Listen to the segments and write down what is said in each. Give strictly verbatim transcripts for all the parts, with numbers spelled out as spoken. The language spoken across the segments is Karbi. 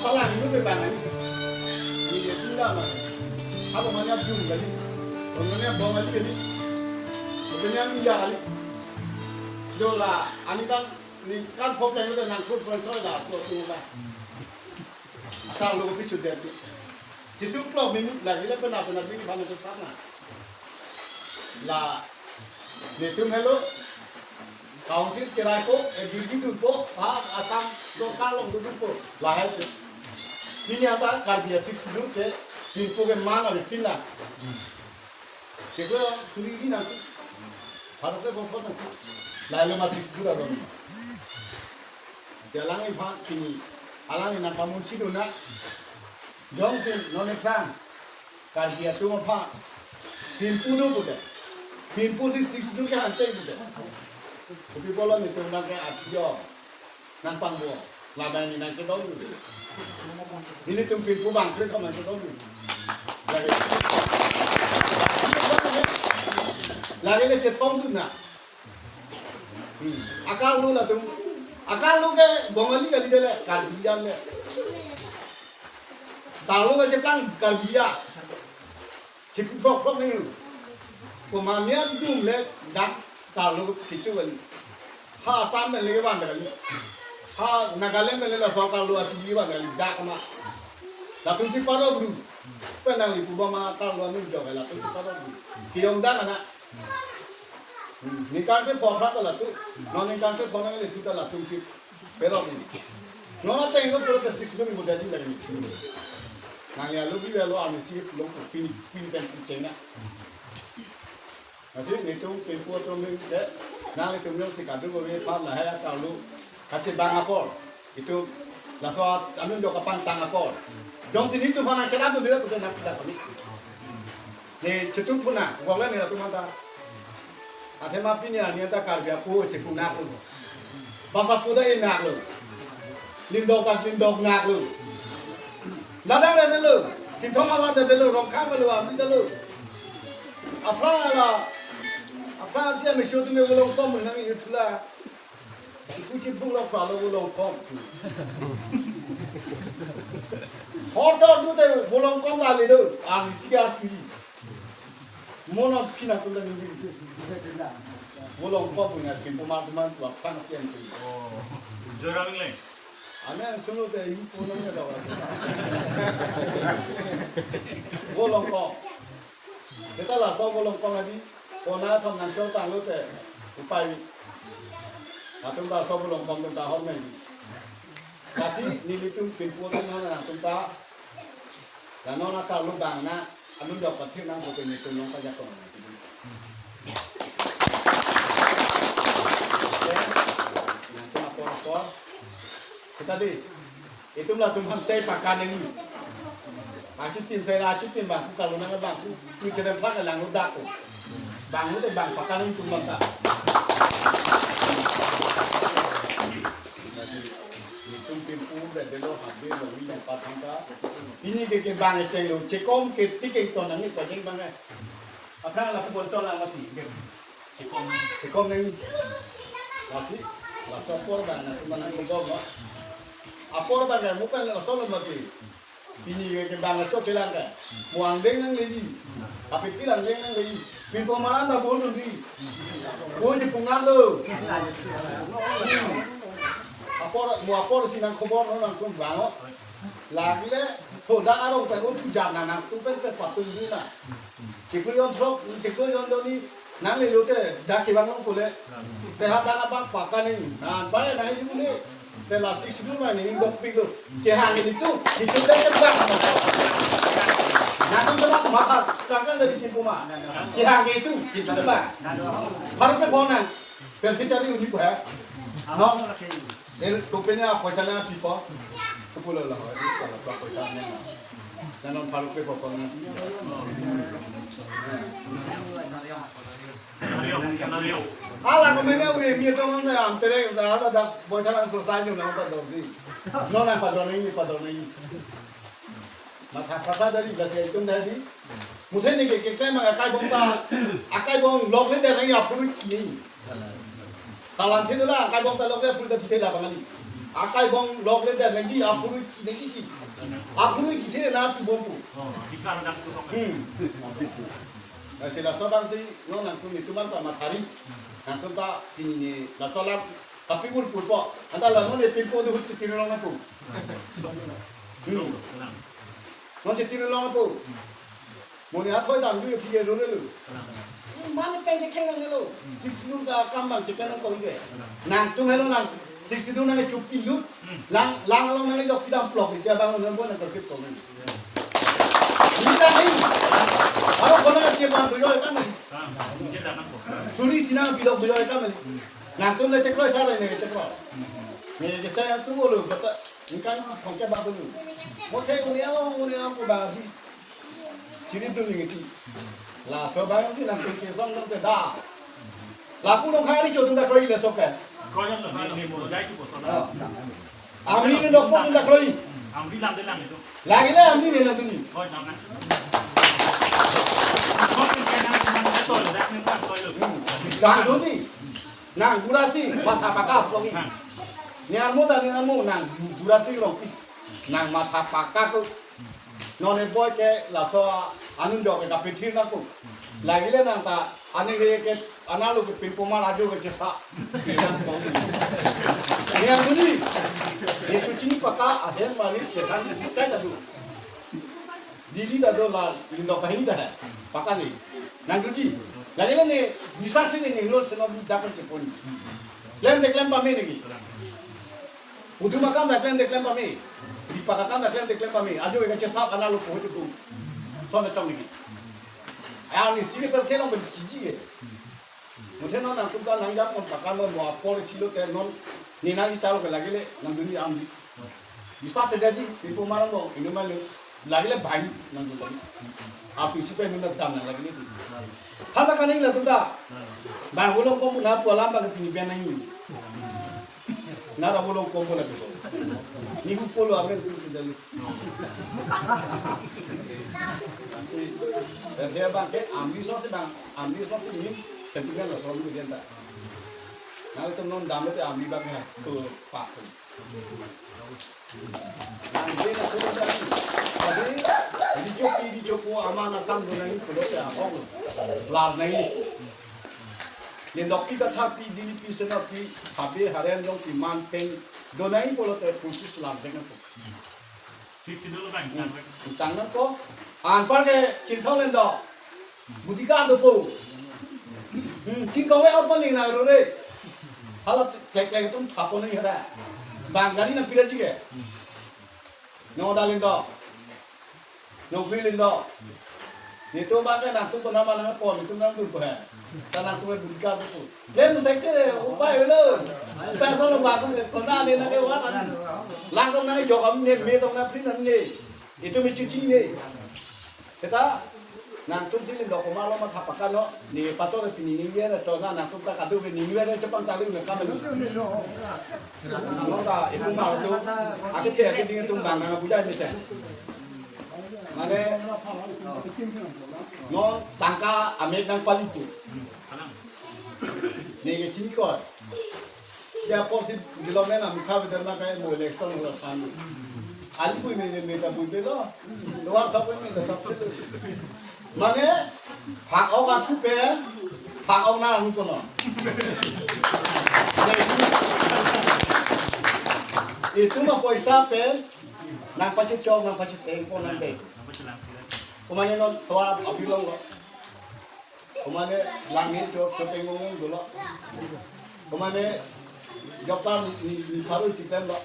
Salang ini bebang ini. Ini dia tinggal mah. Apa namanya, bung kali? Apa namanya, bong kali kali? Apa namanya, minyak kali? Jola, ani kan, ni kan pok yang udah nangkut soy-soy dah, tuh, tuh, dah. Asal lo kopi sudah, tuh. Jisu klok minit lagi, lah, pernah, pernah, ini mana tuh sana? La, netum helo, council cherai po, eh, dirgi dun po, ha, Assam sorkar along dun po, lahai si. Pini ata Karbi a-Sixth Schedule ke, pinpo ke man ave pina. Ke ko suri di nangtu, baru ke bongkot nangtu, lahai lo ma Sixth Schedule along. Jalang ipha pini, alang inang pamun si dun na, jongsi non iphrang, Karbi atum aphan pinpo do pudet. Pinpo si Sixth Schedule ke ante pudet. Kopi pulo netum nang ke atio nangpangbo. Labang ni nangkedon. Nelitum pinpo bang kre thom nangkedon. Lagi, lagi le chetong tu na. Hmm. Akarlu latum. Akarlu ke Bongali kali dele, Karbi an le. Tarlo ke cheplang Karbi a. Chepu phrok phrok ni. Komania dum le dak tarlo kecho kali. Ha Assam pen le ke van kali. Ha Nagaland pen le laso akarlu ati van kali dak ma. Latum si parok du. Pen nangli pu bom akarlu anun jok latum si parok du. Chiyong dak ana. Hmm, ningkan kre pho aphrang ke latum. Non ningkan kre pho nang le chuta latum si parok ni. Non ateng ko pura ke Sixth Schedule mo jadi lagi. Nangli alo bi alo ami si pulo ko pin pin pen pin cheng na. Lasi netum pinpo atum ni ke, nanglitum jongsi kadokave aphan lahai akarlu kachebang apor, itum laso anun jok kapangtang apor. Jongsi netum aphan nangcherap dun dira pudet nangpida kami. Ne chetu puna, gokle ne latum anta. Athema pini arni anta Karbi apo chepu nangpo. Basa pu ta e nanglo. Lindok ta lindok nanglo. Ladak ta dolo. Chinthong awa ta dolo, Rongkhang ta lo, Amri ta lo. Aphrang la, aphrang si ame show tu me bolong kom nang YouTube la. Ipu chibuk lo pra lo bolong kom. Hor ta tu te bolong kom la le do. Ang si ka churi. Mono phina tu la ni. Bolong kom punya pinpo ma tu ma tu aphrang si an tu. Oh. Joram ingleng. Ane ang solo te ipu nang ya dawa. Bolong kom. Kita laso bolong kom adi, kona thom nangchotang lote, upai. Atum ta laso bolong kom atum ta hor nang. Lasi nelitum pinpo atum nang atum ta, la non akarlu bang na, anun jok pathir nang kote nelitum nong pajak kong. Nangtum apor apor. Kita di. Itum latum aphan sei pakan nangji. Achitin sei la achitin bang, kalau nang bang, tu cerem pakan lang udah ko. Bang udah bang pakan nangji itum bang ta. Itum pinpo be delo habe lo ini patang ta. Ini ke ke bang eceng lo, chekom ke tiking ton nangji pajeng bang eh. Aphrang la kubon ton la mati. Chekom. Chekom nangji. Lasi, laso apor bang nangtum nang kubon lo. Apor bang eh, mo pen laso lo mati. Pini ke ke bang laso chelang ke. Mo angdeng nangleji. Tapi ti angdeng nangleji. Pinpo maran ta bol dun di. Bol je pungan lo. Hmm. Apor, mo apor si nang kubon lo nangtum bang lo. Lagi le, hodak arong pen utu jam nang nangtum pen pen patung dun na. Chiklo jon throk, chiklo jon doni, nangle lote, dak chibang long pule. Te ha dak abang pakan ni, nan pare nai dun le. Te la Sixth Schedule mai ni dok pik lo. Kehang ni tu, di tu te bang. Nangtum te bang maka, kakang dari pinpo ma. Kehang itu, di tu te bang. Baru pe phone nang. Te kita di uni ko hai. No. Ele, tu penya poisa lang pipo. Tu pulo lo, eh, kalau tu poisa lang. Jangan paru ke pokoknya. Ala ko mene uri mi to ngon am tere da da da poisa lang so sa nyu na ta do di. No na padon ni, padon ni. Matha pasa dari basi itum tadi. Muthe ni ke ke sai ma akai bong ta, akai bong lok le da nang ya puru ki. Talang the dola akai bong ta lok le puru da thithe la bang ani. Akai bong lok le dan lagi apuru chi lagi chi. Apuru chi the na tu bong pu. Hmm. Lasi laso abang si non nangtum netum anta mathari. Nangtum ta pini laso alam tapi pur purpo. Anta la non epin po du hut chitin long na pu. Hmm. Non chitin long na pu. Moni athoi dam du phi ke rore lo. Mane pen ke kheng lo. Sixty-two ta kam bang chitin long ko ke. Nangtum helo nang sixty-two nang chupi lut. Lang lang long nang jok pidam plok ke bang nang bon nang kerkit ko. Ni ta ni. Aro kona ke bang do yo kam ni. Suri sinang pidok do yo kam ni. Nangtum le chekroi sa le ne chekroi. Ne je sa tu lo kata ingkan phongke ba dulu. Mo the ko ne o mo ne o ko ba di. Chiri tu ni ti. Laso abang si nangtum ke song nang te da. Lapu nong khari cho tum ta kroi le so ke. Kroyan lo, ni, ni mo jai tu ko so da. Amri le dok po tum ta kroi. Amri lang de lang itu. Lagi le amri le lang tu ni. Kroyan lang. Kroyan ke nang nang ke to, dak ni kan to lo. Kan tu ni. Nang durasi, matha paka plongi. Ni amo ta ni amo nang durasi longpi. Nang matha paka ko. Non e boy ke laso anun jok ke kapithir nang ko. Lagi le nang ta aning ke ke analo ke pingpoma ajo ke chesa. Ni anuni. Ni chuchini paka ahem mari ke kan kai ta du. Dili ta do la, lindo kahin ta hai. Paka ni. Nang duji. Lagi le ni bisa si ni ni lo seno dapat ke pon. Klem de klem pame ni. Udu makam da klem de klem pame. Di paka kam da klem de klem pame. Ajo ega chesap analo po tu. Sona chong ni. Ani sini per kelong ben chiji ke. Muthe non nangtum ta nang jam kon paka non mo apor chilo te non ni nang chalo ke lagi le nang duni am di. Bisa saja di, ipo malam dong, ini malam lagi le banyak nang duni. Api supaya nuna dam nang lagi le. Hamba kaning latum ta. Bang ulong kom na pu alam bang pini ben nang ini. Nara ulong kom na pu. Ni hu polo amen su kita ni. Si, dan dia bang ke ambil so si bang, ambil so si ni sentimen lo so ni dia ta. Nang itu non dam itu ambil bang ya, tu pak. Nang dia na so ni. Jadi, di chopi di chopo ama na sam do nang pulo ya hong. Lar nang. Ni dok pi katha pi dili pi sena pi habe haren dong pi man peng do nang pulo te pulsi selam dengan. Sixty-two lo bang, hmm, tang bang. Tang nang ko. Anpar ke Chinthong len do. Butika do po. Hmm, Chinthong we apa ling na ro re. Hala klek klek tum thapo nang hara. Bang gari nang pira ji ke. No dalin do. No filin do. Ni tu bang ke nang tu pernah mana po, ni tu nang tu po hai. Tanah tu butika tu. Lem tek te upai lo. Upai ko lo ba ko ko na ne na ke wa na. Lang ko na ne jok am ne me tong na pin na ne. Itu mi chuchi ne. Kita nangtum si lo ko ma lo ma thapaka no. Ni pato re pini ni ye na to na nangtum ka kadu ni ni ye na chepang tali na ka ma. Nang ta itu ma tu. Ake the ake ding tum bang na buja mi se. Mane non tangka amek nang palitu. Neke chini ko. Ya por si development am kha bidar na kai mo election lo pan. Ali bui me me ta bui de lo. Lo wa ta bui me ta bui de. Mane phak ok athu pen phak ok na hu kono. Itu ma poisa pen nang pachit chok nang pachit eng ko nang de. Kumane non toa api long lo. Kumane langin chok chok eng ngong dolo. Kumane jokta ni ni paru si pen lo.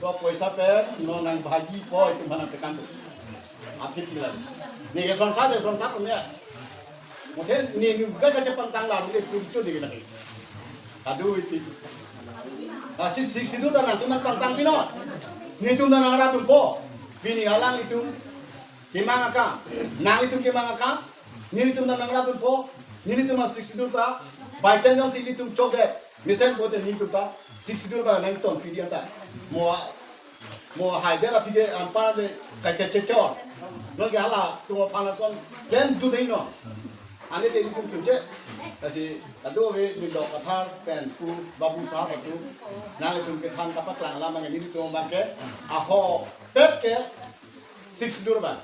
So poisa pen no nang bhaji po itu mana tekan tu. Apit bilang. Ni ke sonsar de sonsar punya. Mungkin ni ni bukan kaca pantang lalu ni pun tu ni lagi. Aduh itu. Nasi sixty-two ta nangtum nang pantang pino. Nitum nang rap po. Pini alang itu. Kemang akam. Nang itu kemang akam. Nitum nang rap po. Nitum nang sixty-two ta. By chance jong si nitum chok de. Mesen bote nitum ta. Sixty-two ba nang ton pidi anta. Mo mo hai de la pidi ampa de kai kai chechor. No ke hala tu mo pala son. Len tu dei no. Ane te nitum chunche. Lasi, adu ave Nilok Kathar pen pu Babu sahab atum, nanglitum kethan kapaklang alam abang nelitum abang ke, ahokpet ke Sixth Schedule abang.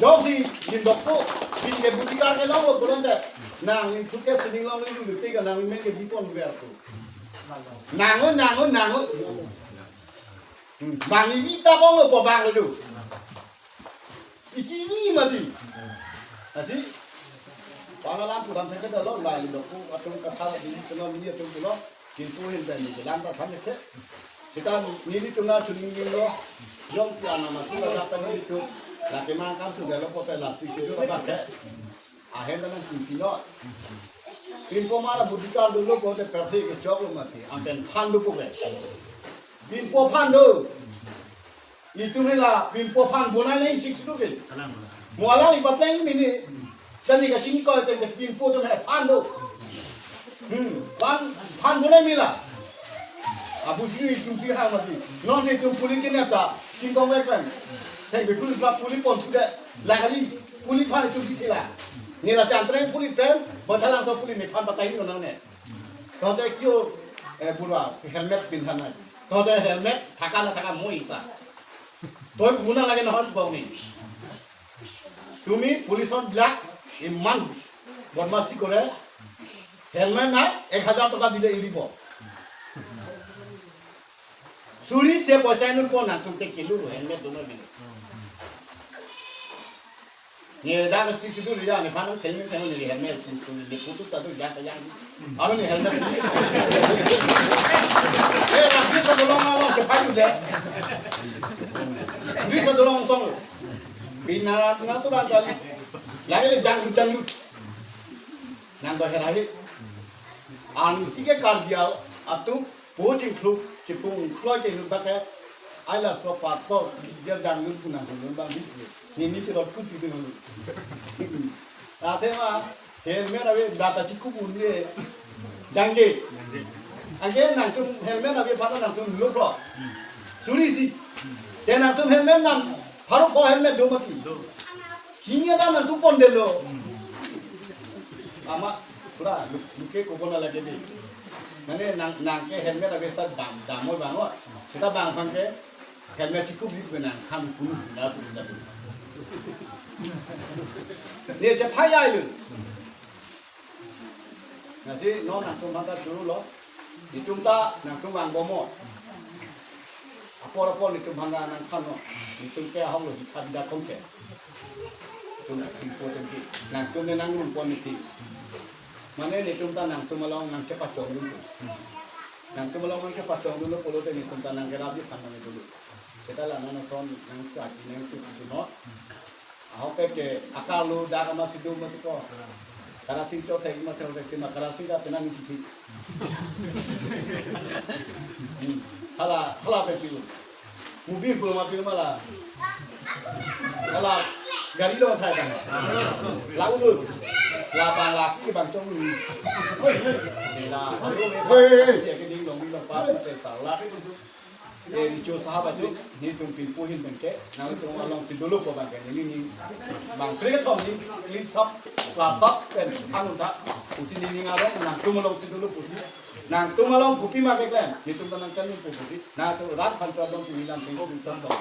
Jongsi Nilok ko, bin ke bukikar ke long lo, pulote, nanglitum ke sining longle lu, lu tiga nangmen ke bipon ber tu. Nango, nango, nango. Hmm, bang ini ta bong lo, po bang lo. Iki ni mati. Lasi, bang alam pu dam thek ta lo, lai Nilok ko, atum kathar, bin, seno, mini atum pulo, bin pu hin pen ni, lam ta than thek. Seta nelitum nangchiningri lo, jongsi anam atum ta ta nelitum, lake mang kam su delo pote lasi situ ta pakai. Ahem ta nangchinpi lo. Pinpo mara bukikar dolo pote perfect ke chok lo mati, anpen phan do poke. Pinpo phan do. Itum hela pinpo phan bonai nai sik situ ke. Mo alang ipapleng mini. Tani kachini ko te pinpo atum he phan do. Hmm, phan, phan bonai mila. Abu si itum si ha mati. Non itum puli ke neta. Singkong wek pen. Thek bikul pula puli pon sudah. Lakali puli phan itum si thila. Nila si antreng puli pen. Bothalang so puli ne phan patai ni nang ne. Tote kio, eh, burwa, helmet pindha nai. Tote helmet, thaka na thaka mo isa. Toi guna lage na hon bong ni. তুমি পুলিচত বিলাক ইমান বদমাচি কৰে, হেলমেট নাই, এক হাজাৰ টকা দিলে এৰিব। চুৰি চে পইচা এনো পোৱা না, তুমি কিলো হেলমেট দুনো দিলে। Ni dak si situ dia ni phan theng theng ni helmet tu ni putu ta tu jang jang. Aro ni helmet. Eh, la bisa dolong alo ke payu de. Bisa dolong song. Bina na tu dan kali. Lagi le jang jang lu. Nang ba herai. Ang si ke kar dia atu po chingkluk chipung kloi ke lu ba ke. Ai laso apot dia jang lu puna lu bang di. Ni ni chirot pun si dulu. Ate ma helmet ave data chikup un ye. Jangje. Anke nangtum helmet ave pada nangtum lo pro. Suri si. Te nangtum helmet nam pharo pho helmet do mati. Kini ada nangtum pon delo. Ama pura lu- luke ko kona lage di. Mane nang nang ke helmet ave ta dam dam mo bang wa. Seta bang phang ke helmet chikup di benang ham kunu na tu na tu. Ni se phai ai lu. Lasi non nangtum bang ta dulu lo. Itum ta nangtum bang bomo. Apor apor itum bang nang khano. Itum ke ahong lo di khadi da kong ke. Itum itum po itum ki. Nangtum ne nang rum po ni ti. Mane itum ta nangtum along nang chepa chong dulu. Nangtum along nang chepa chong dulu pulote itum ta nang kerap di khan mane dulu. Kita la nang son nang sa ki nang su ki no. Ahok ke ke akar lo dak ama sidu ma tu ko. Kara sing cho thek ma thek thek ma kara sing ka tenang ni kithi. Hmm. Hala hala pe tu. Mubi ko ma pe ma la. Hala gari lo thai kan. La ulu. La bang la ki bang chong lu. La. Hei, hei, hei. Ke ding long ding long pa te sa la. Eh, richo sahab ajo, nelitum pinpo ahin pen ke, nangtum along si dolo ko bang ke, neli ni bang kre thom ni, kre sap, kla sap pen, anu ta, pusi neli ngarong, nangtum along si dolo pusi, nangtum along kopi ma keklem, nelitum ta nang kan ni pusi, nangtum rat phan ta dong si nilam pen ko bintang dong.